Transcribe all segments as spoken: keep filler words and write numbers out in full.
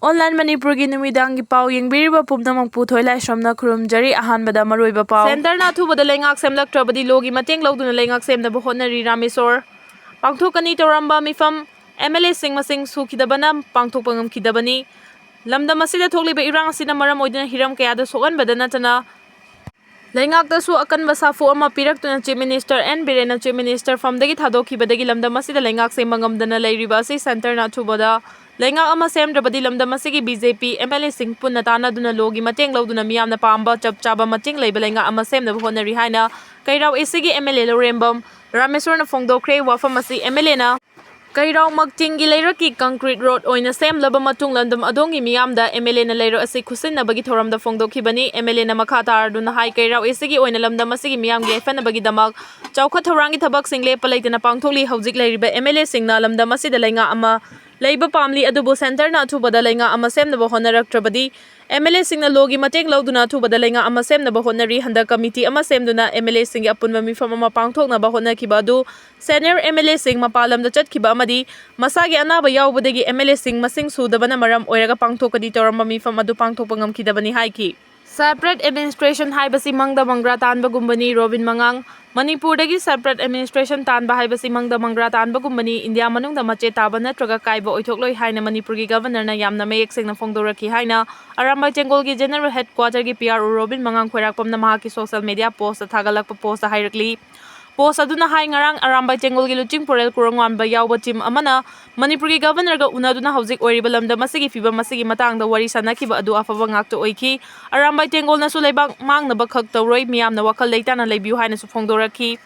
Online ꯃꯅꯤꯄꯨꯔꯒꯤ ꯅꯨꯃꯤꯗꯥꯡꯒꯤ ꯄꯥꯎ ꯌꯦꯡꯕꯤꯔꯤꯕ ꯄꯨꯝꯅꯃꯛꯄꯨ ꯊꯣꯏꯂꯥꯏꯁ꯭ꯔꯝꯅ ꯈꯨꯔꯨꯝꯖꯔꯤ꯫ ꯑꯍꯥꯟꯕꯗ ꯃꯔꯨꯑꯣꯏꯕ ꯄꯥꯎ꯫ ꯁꯦꯟꯇꯔꯅ ꯑꯊꯨꯕꯗ ꯂꯩꯉꯥꯛ ꯁꯦꯝꯂꯛꯇ꯭ꯔꯕꯗꯤ ꯂꯣꯒꯤ ꯃꯇꯦꯡ ꯂꯧꯗꯨꯅ ꯂꯩꯉꯥꯛ ꯁꯦꯝꯅꯕ ꯍꯣꯠꯅꯔꯤ ꯔꯥꯃꯦꯁꯣꯔ꯫ ꯄꯥꯡꯊꯣꯛꯀꯅꯤ ꯇꯧꯔꯝꯕ ꯃꯤꯐꯝ ꯑꯦꯝ ꯑꯦꯜ ꯑꯦꯁꯤꯡ ꯃꯁꯤꯡ ꯁꯨꯈꯤꯗꯕꯅ ꯄꯥꯡꯊꯣꯛꯄ ꯉꯝꯈꯤꯗꯕꯅꯤ꯫ ꯂꯝꯗꯝ ꯑꯁꯤꯗ ꯊꯣꯛꯂꯤꯕ ꯏꯔꯥꯡ ꯑꯁꯤꯅ ꯃꯔꯝ ꯑꯣꯏꯗꯨꯅ ꯍꯤꯔꯝ ꯀꯌꯥꯗ ꯁꯣꯛꯍꯟꯕꯗ ꯅꯠꯇꯅ ꯂꯩꯉꯥꯛꯇꯁꯨ ꯑꯀꯟꯕ ꯁꯥꯐꯨ ꯑꯃ ꯄꯤꯔꯛꯇꯨꯅ Chief Minister N ꯕꯤꯔꯦꯟꯅ Chief Minister ꯐꯝꯗꯒꯤ ꯊꯥꯗꯣꯛꯈꯤꯕꯗꯒꯤ ꯂꯝꯗꯝ ꯑꯁꯤꯗ ꯂꯩꯉꯥꯛ ꯁꯦꯝꯕ ꯉꯝꯗꯅ ꯂꯩꯔꯤꯕ ꯑꯁꯤ ꯁꯦꯟꯇꯔꯅ ꯑꯊꯨꯕꯗ ꯂꯩꯉꯥꯛ ꯑꯃ ꯁꯦꯝꯗ꯭ꯔꯕꯗꯤ ꯂꯝꯗꯝ ꯑꯁꯤꯒꯤ ꯕꯤ ꯖꯦ ꯄꯤ ꯑꯦꯝ ꯑꯦꯜ ꯑꯦꯁꯤꯡ ꯄꯨꯟꯅ ꯇꯥꯟꯅꯗꯨꯅ ꯂꯣꯒꯤ ꯃꯇꯦꯡ ꯂꯧꯗꯨꯅ ꯃꯤꯌꯥꯝꯅ ꯄꯥꯝꯕ ꯆꯞ ꯆꯥꯕ ꯃꯇꯦꯡ ꯂꯩꯕ ꯂꯩꯉꯥꯛ ꯑꯃ ꯁꯦꯝꯅꯕ ꯍꯣꯠꯅꯔꯤ ꯍꯥꯏꯅ ꯀꯩꯔꯥꯎ ꯑꯦꯁꯤꯒꯤ ꯑꯦꯝ ꯑꯦꯜ ꯑꯦ ꯂꯧꯔꯦꯝꯕꯝ ꯔꯥꯃꯦꯁꯣꯔꯅ ꯐꯣꯡꯗꯣꯛꯈ꯭ꯔꯦ꯫ ꯋꯥꯐꯝ ꯑꯁꯤ ꯑꯦꯝ ꯑꯦꯜ ꯑꯦꯅ ꯀꯩꯔꯥꯎ ꯃꯛꯆꯤꯡꯒꯤ ꯂꯩꯔꯛꯀꯤ concrete road ꯑꯣꯏꯅ ꯁꯦꯝꯂꯕ ꯃꯇꯨꯡ ꯂꯝꯗꯝ ꯑꯗꯣꯝꯒꯤ ꯃꯤꯌꯥꯝꯗ ꯑꯦꯝ ꯑꯦꯜ ꯑꯦꯅ ꯂꯩꯔꯛ ꯑꯁꯤ ꯈꯨꯠꯁꯤꯟꯅꯕꯒꯤ ꯊꯧꯔꯝꯗ ꯐꯣꯡꯗꯣꯛꯈꯤꯕꯅꯤ꯫ ꯑꯦꯝ ꯑꯦꯜ ꯑꯦꯅ ꯃꯈꯥ ꯇꯥꯔꯗꯨꯅ ꯍꯥꯏ, ꯀꯩꯔꯥꯎ ꯑꯦꯁꯤꯒꯤ ꯑꯣꯏꯅ ꯂꯝꯗꯝ ꯑꯁꯤꯒꯤ ꯃꯤꯌꯥꯝꯒꯤ ꯌꯥꯏꯐꯅꯕꯒꯤꯗꯃꯛ ꯆꯥꯎꯈꯠ ꯊꯧꯔꯥꯡꯒꯤ ꯊꯕꯛꯁꯤꯡ ꯂꯦꯞꯄ ꯂꯩꯇꯅ ꯄꯥꯡꯊꯣꯛꯂꯤ꯫ ꯍꯧꯖꯤꯛ ꯂꯩꯔꯤꯕ ꯑꯦꯝ ꯑꯦꯜ ꯑꯦꯁꯤꯡꯅ ꯂꯝꯗꯝ ꯑꯁꯤꯗ ꯂꯩꯉꯥꯛ ꯑꯃ ꯂꯩꯕ ꯄꯥꯝꯂꯤ, ꯑꯗꯨꯕꯨ ꯁꯦꯟꯇꯔꯅ ꯑꯊꯨꯕꯗ ꯂꯩꯉꯥꯛ ꯑꯃ ꯁꯦꯝꯅꯕ ꯍꯣꯠꯅꯔꯛꯇ꯭ꯔꯕꯗꯤ ꯑꯦꯝ ꯑꯦꯜ ꯑꯦꯁꯤꯡꯅ ꯂꯣꯒꯤ ꯃꯇꯦꯡ ꯂꯧꯗꯨꯅ ꯑꯊꯨꯕꯗ ꯂꯩꯉꯥꯛ ꯑꯃ ꯁꯦꯝꯅꯕ ꯍꯣꯠꯅꯔꯤ꯫ ꯍꯟꯗꯛ ꯀꯃꯤꯇꯤ ꯑꯃ ꯁꯦꯝꯗꯨꯅ ꯑꯦꯝ ꯑꯦꯜ ꯑꯦꯁꯤꯡꯒꯤ ꯑꯄꯨꯟꯕ ꯃꯤꯐꯝ ꯑꯃ ꯄꯥꯡꯊꯣꯛꯅꯕ ꯍꯣꯠꯅꯈꯤꯕ ꯑꯗꯨ senior ꯑꯦꯝ ꯑꯦꯜ ꯑꯦꯁꯤꯡ ꯃꯄꯥꯟ ꯂꯝꯗ ꯆꯠꯈꯤꯕ ꯑꯃꯗꯤ ꯃꯁꯥꯒꯤ ꯑꯅꯥꯕ ꯌꯥꯎꯕꯗꯒꯤ ꯑꯦꯝ ꯑꯦꯜ ꯑꯦꯁꯤꯡ ꯃꯁꯤꯡ ꯁꯨꯗꯕꯅ ꯃꯔꯝ ꯑꯣꯏꯔꯒ ꯄꯥꯡꯊꯣꯛꯀꯅꯤ ꯇꯧꯔꯝꯕ ꯃꯤꯐꯝ ꯑꯗꯨ ꯄꯥꯡꯊꯣꯛꯄ ꯉꯝꯈꯤꯗꯕꯅꯤ ꯍꯥꯏꯈꯤ꯫ Separate administration ꯍꯥꯏꯕꯁꯤ ꯃꯪꯗ ꯃꯪꯒ꯭ꯔꯥ ꯇꯥꯟꯕꯒꯨꯝꯕꯅꯤ꯫ ꯔꯣꯕꯤꯟ ꯃꯉꯥꯡ꯫ ꯃꯅꯤꯄꯨꯔꯗꯒꯤ separate administration ꯇꯥꯟꯕ ꯍꯥꯏꯕꯁꯤ ꯃꯪꯗ ꯃꯪꯒ꯭ꯔꯥ ꯇꯥꯟꯕꯒꯨꯝꯕꯅꯤ꯫ ꯏꯟꯗꯤꯌꯥ ꯃꯅꯨꯡꯗ ꯃꯆꯦꯠ ꯇꯥꯕ ꯅꯠꯇ꯭ꯔꯒ ꯀꯥꯏꯕ ꯑꯣꯏꯊꯣꯛꯂꯣꯏ ꯍꯥꯏꯅ ꯃꯅꯤꯄꯨꯔꯒꯤ Governorꯅ ꯌꯥꯝꯅ ꯃꯌꯦꯛ ꯁꯦꯡꯅ ꯐꯣꯡꯗꯣꯔꯛꯈꯤ ꯍꯥꯏꯅ ꯑꯔꯥꯝꯕꯥꯏ ꯇꯦꯡꯒꯣꯜꯒꯤ General Headquarterꯒꯤ P R O ꯔꯣꯕꯤꯟ ꯃꯉꯥꯡ ꯈꯣꯏꯔꯥꯛꯄꯝꯅ ꯃꯍꯥꯛꯀꯤ social media postꯇ ꯊꯥꯒꯠꯂꯛꯄ postꯇ ꯍꯥꯏꯔꯛꯂꯤ꯫ Post ꯑꯗꯨꯅ ꯍꯥꯏ, ꯉꯔꯥꯡ ꯑꯔꯥꯝꯕꯥꯏ ꯇꯦꯡꯒꯣꯜꯒꯤ ꯂꯨꯆꯤꯡ ꯄꯨꯔꯦꯜ ꯀꯨꯔꯪꯋꯥꯟꯕ ꯌꯥꯎꯕ team ꯑꯃꯅ ꯃꯅꯤꯄꯨꯔꯒꯤ Governorꯒ ꯎꯅꯗꯨꯅ ꯍꯧꯖꯤꯛ ꯑꯣꯏꯔꯤꯕ ꯂꯝꯗꯝ ꯑꯁꯤꯒꯤ ꯐꯤꯕꯝ ꯑꯁꯤꯒꯤ ꯃꯇꯥꯡꯗ ꯋꯥꯔꯤ ꯁꯥꯅꯈꯤꯕ ꯑꯗꯨ ꯑꯐꯕ ꯉꯥꯛꯇ ꯑꯣꯏꯈꯤ꯫ ꯑꯔꯥꯝꯕꯥꯏ ꯇꯦꯡꯒꯣꯜꯅꯁꯨ ꯂꯩꯕꯥꯛ ꯃꯥꯡꯅꯕ ꯈꯛ ꯇꯧꯔꯣꯏ, ꯃꯤꯌꯥꯝꯅ ꯋꯥꯈꯜ ꯂꯩꯇꯥꯅ ꯂꯩꯕꯤꯌꯨ ꯍꯥꯏꯅꯁꯨ ꯐꯣꯡꯗꯣꯔꯛꯈꯤ꯫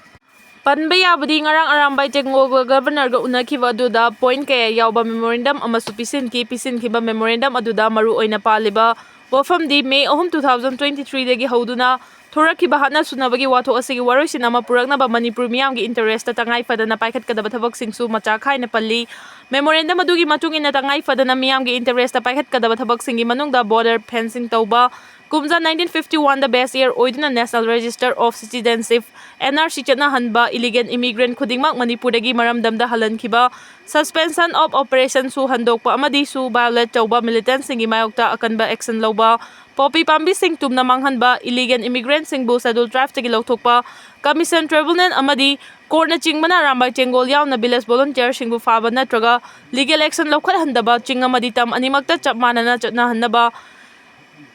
ꯄꯟꯕ ꯌꯥꯕꯗꯤ ꯉꯔꯥꯡ ꯑꯔꯥꯝꯕꯥꯏ ꯇꯦꯡꯒꯣꯜꯒ Governorꯒ ꯎꯅꯈꯤꯕ ꯑꯗꯨꯗ point ꯀꯌꯥ ꯌꯥꯎꯕ memorandum ꯑꯃꯁꯨ ꯄꯤꯁꯤꯟꯈꯤ꯫ ꯄꯤꯁꯤꯟꯈꯤꯕ memorandum ꯑꯗꯨꯗ ꯃꯔꯨ ꯑꯣꯏꯅ ꯄꯥꯜꯂꯤꯕ ꯋꯥꯐꯝꯗꯤ May ꯑꯍꯨꯝ, two thousand twenty threeꯗꯒꯤ ꯍꯧꯗꯨꯅ ꯊꯣꯔꯛꯈꯤꯕ ꯍꯥꯠꯅ ꯁꯨꯅꯕꯒꯤ ꯋꯥꯊꯣꯛ ꯑꯁꯤꯒꯤ ꯋꯥꯔꯣꯏꯁꯤꯟ ꯑꯃ ꯄꯨꯔꯛꯅꯕ ꯃꯅꯤꯄꯨꯔ ꯃꯤꯌꯥꯝꯒꯤ interest ꯇꯉꯥꯏ ꯐꯗꯅ ꯄꯥꯏꯈꯠꯀꯗꯕ ꯊꯕꯛꯁꯤꯡꯁꯨ ꯃꯆꯥ ꯈꯥꯏꯅ ꯄꯜꯂꯤ꯫ Memorandum ꯑꯗꯨꯒꯤ ꯃꯇꯨꯡ ꯏꯟꯅ ꯇꯉꯥꯏ ꯐꯗꯅ ꯃꯤꯌꯥꯝꯒꯤ interest ꯇ ꯄꯥꯏꯈꯠꯀꯗꯕ ꯊꯕꯛꯁꯤꯡꯒꯤ ꯃꯅꯨꯡꯗ border fencing ꯇꯧꯕ, ꯀꯨꯝꯖꯥ nineteen fifty one ꯗ base year ꯑꯣꯏꯗꯨꯅ National Register of Citizenship, N R C ꯆꯠꯅꯍꯟꯕ, illegal immigrant ꯈꯨꯗꯤꯡꯃꯛ ꯃꯅꯤꯄꯨꯔꯗꯒꯤ ꯃꯔꯝꯗꯝꯗ ꯍꯜꯍꯟꯈꯤꯕ, suspension of operation ꯁꯨ ꯍꯟꯗꯣꯛꯄ ꯑꯃꯗꯤ ꯁꯨ violate ꯇꯧꯕ, militant ꯁꯤꯡꯒꯤ ꯃꯥꯌꯣꯛꯇ ꯑꯀꯟꯕ action ꯂꯧꯕ, poppy ꯄꯥꯝꯕꯤꯁꯤꯡ ꯇꯨꯝꯅ ꯃꯥꯡꯍꯟꯕ, illegal immigrant ꯁꯤꯡꯕꯨ Scheduled Tribe ꯇꯒꯤ ꯂꯧꯊꯣꯛꯄ, commission tribunal ꯑꯃꯗꯤ court ꯅꯆꯤꯡꯕꯅ ꯑꯔꯥꯝꯕꯥꯏ ꯇꯦꯡꯒꯣꯜ ꯌꯥꯎꯅ village volunteer ꯁꯤꯡꯕꯨ ꯐꯥꯕ ꯅꯠꯇ꯭ꯔꯒ legal action ꯂꯧꯈꯠꯍꯟꯗꯕ, ꯆꯤꯡ ꯑꯃꯗꯤ ꯇꯝ ꯑꯅꯤꯃꯛꯇ ꯆꯞ ꯃꯥꯟꯅꯅ ꯆꯠꯅꯍꯟꯅꯕ,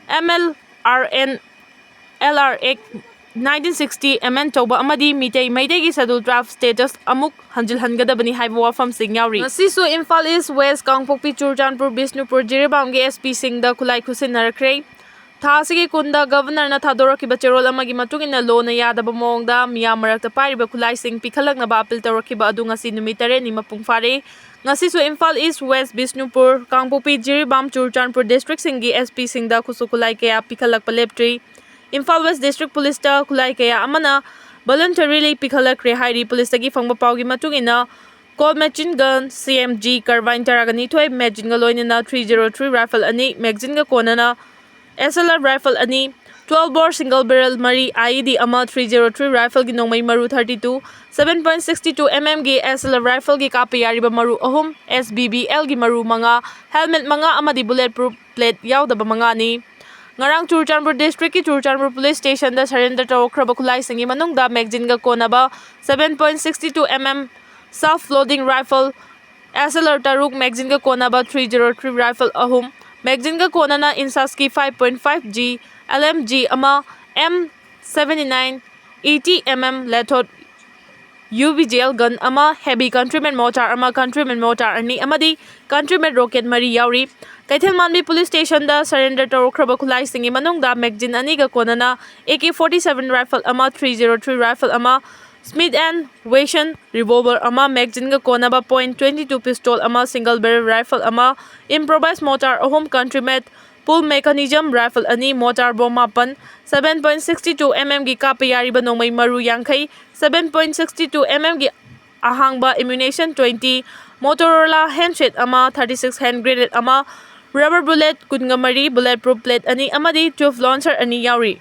M L R N L R Act nineteen sixty amend ꯇꯧꯕ ꯑꯃꯗꯤ ꯃꯤꯇꯩ ꯃꯩꯇꯩꯒꯤ Scheduled Tribe status ꯑꯃꯨꯛ ꯍꯟꯖꯤꯜꯍꯟꯒꯗꯕꯅꯤ ꯍꯥꯏꯕ ꯋꯥꯐꯝꯁꯤꯡ ꯌꯥꯎꯔꯤ꯫ ꯉꯁꯤꯁꯨ ꯏꯝꯐꯥꯜ ꯏꯁ, ꯋꯦꯁ, ꯀꯥꯡꯄꯣꯛꯄꯤ, ꯆꯨꯔꯆꯥꯟꯄꯨꯔ, ꯕꯤꯁꯅꯨꯄꯨꯔ, ꯖꯤꯔꯤꯕꯥꯝꯒꯤ S P ꯁꯤꯡꯗ ꯈꯨꯠꯂꯥꯏ ꯈꯨꯠꯁꯤꯟꯅꯔꯛꯈ꯭ꯔꯦ꯫ ꯊꯥ ꯑꯁꯤꯒꯤ ꯀꯨꯟꯗ Governor ꯅ ꯊꯥꯗꯣꯔꯛꯈꯤꯕ ꯆꯦꯔꯣꯜ ꯑꯃꯒꯤ ꯃꯇꯨꯡ ꯏꯟꯅ ꯂꯣꯅ ꯌꯥꯗꯕ ꯃꯑꯣꯡꯗ ꯃꯤꯌꯥꯝ ꯃꯔꯛꯇ ꯄꯥꯏꯔꯤꯕ ꯈꯨꯠꯂꯥꯏꯁꯤꯡ ꯄꯤꯈꯠꯂꯛꯅꯕ appeal ꯇꯧꯔꯛꯈꯤꯕ ꯑꯗꯨ ꯉꯁꯤ ꯅꯨꯃꯤꯠ ꯇꯔꯦꯠꯅꯤ ꯃꯄꯨꯡ ꯐꯥꯔꯦ꯫ ꯉꯁꯤꯁꯨ ꯏꯝꯐꯥꯜ ꯏꯁ, ꯋꯦꯁ, ꯕꯤꯁꯅꯨꯄꯨꯔ, ꯀꯥꯡꯄꯣꯛꯄꯤ, ꯖꯤꯔꯤꯕꯥꯝ, ꯆꯨꯔꯆꯥꯟꯄꯨꯔ district ꯁꯤꯡꯒꯤ S P ꯁꯤꯡꯗ ꯈꯨꯠꯁꯨ ꯈꯨꯠꯂꯥꯏ ꯀꯌꯥ ꯄꯤꯈꯠꯂꯛꯄ ꯂꯦꯞꯇ꯭ꯔꯤ꯫ ꯏꯝꯐꯥꯜ ꯋꯦꯁ district police ꯇ ꯈꯨꯠꯂꯥꯏ ꯀꯌꯥ ꯑꯃꯅ voluntarily ꯄꯤꯈꯠꯂꯛꯈ꯭ꯔꯦ ꯍꯥꯏꯔꯤ꯫ Police ꯇꯒꯤ ꯐꯪꯕ ꯄꯥꯎꯒꯤ ꯃꯇꯨꯡ ꯏꯟꯅ, Colt machine gun, C M G carbine ꯇꯔꯥꯒ ꯅꯤꯊꯣꯏ, magazine ꯒ ꯂꯣꯏꯅꯅ three zero three rifle ꯑꯅꯤ, magazine ꯒ ꯀꯣꯟꯅꯅ S L R rifle ꯑꯅꯤ, twelve bore single barrel ꯃꯔꯤ, I E D ꯑꯃ, three zero three rifle ꯒꯤ ꯅꯣꯡꯃꯩ ꯃꯔꯨ thirty two, seven point six two M M ꯒꯤ S L R rifle ꯒꯤ ꯀꯥꯞꯄ ꯌꯥꯔꯤꯕ ꯃꯔꯨ ꯑꯍꯨꯝ, S B B L ꯒꯤ ꯃꯔꯨ ꯃꯉꯥ, helmet ꯃꯉꯥ ꯑꯃꯗꯤ bullet proof plate ꯌꯥꯎꯗꯕ ꯃꯉꯥꯅꯤ꯫ ꯉꯔꯥꯡ ꯆꯨꯔꯆꯥꯟꯄꯨꯔ district ꯀꯤ ꯆꯨꯔꯆꯥꯟꯄꯨꯔ police station ꯗ surrender ꯇꯧꯔꯛꯈ꯭ꯔꯕ ꯈꯨꯠꯂꯥꯏꯁꯤꯡꯒꯤ ꯃꯅꯨꯡꯗ magazine ꯒ ꯀꯣꯟꯅꯕ seven point six two M M self loading rifle, S L R ꯇꯔꯨꯛ, magazine ꯒ ꯀꯣꯟꯅꯕ three zero three rifle ꯑꯍꯨꯝ, magazine ꯒ ꯀꯣꯟꯅꯅ INSAS ꯀꯤ five point five G L M G ꯑꯃ, M seventy nine eighty M M Lethot U B G L gun ꯑꯃ, heavy country made mortar ꯑꯃ, country made mortar ꯑꯅꯤ ꯑꯃꯗꯤ country made rocket ꯃꯔꯤ ꯌꯥꯎꯔꯤ꯫ ꯀꯩꯊꯦꯜ ꯃꯥꯟꯕꯤ police station ꯗ surrender ꯇꯧꯔꯛꯈ꯭ꯔꯕ ꯈꯨꯠꯂꯥꯏꯁꯤꯡꯒꯤ ꯃꯅꯨꯡꯗ magazine ꯑꯅꯤꯒ ꯀꯣꯟꯅꯅ A K forty seven rifle ꯑꯃ, three zero three rifle ꯑꯃ, Smith and Wesson revolver ꯑꯃ, magazine ꯒ ꯀꯣꯟꯅꯕ point twenty two pistol ꯑꯃ, single barrel rifle ꯑꯃ, improvised mortar ꯑꯍꯨꯝ, country made full mechanism rifle ꯑꯅꯤ, mortar bomb ꯃꯥꯄꯟ, seven point sixty two mm ꯒꯤ ꯀꯥꯞꯄ ꯌꯥꯔꯤꯕ ꯅꯣꯡꯃꯩ ꯃꯔꯨ ꯌꯥꯡꯈꯩ, seven point sixty two mm ꯒꯤ ꯑꯍꯥꯡꯕ ammunition twenty, Motorola handset ꯑꯃ, thirty six hand grenade ꯑꯃ, rubber bullet ꯀꯨꯟꯒ ꯃꯔꯤ, bullet proof plate ꯑꯅꯤ ꯑꯃꯗꯤ tube launcher ꯑꯅꯤ ꯌꯥꯎꯔꯤ꯫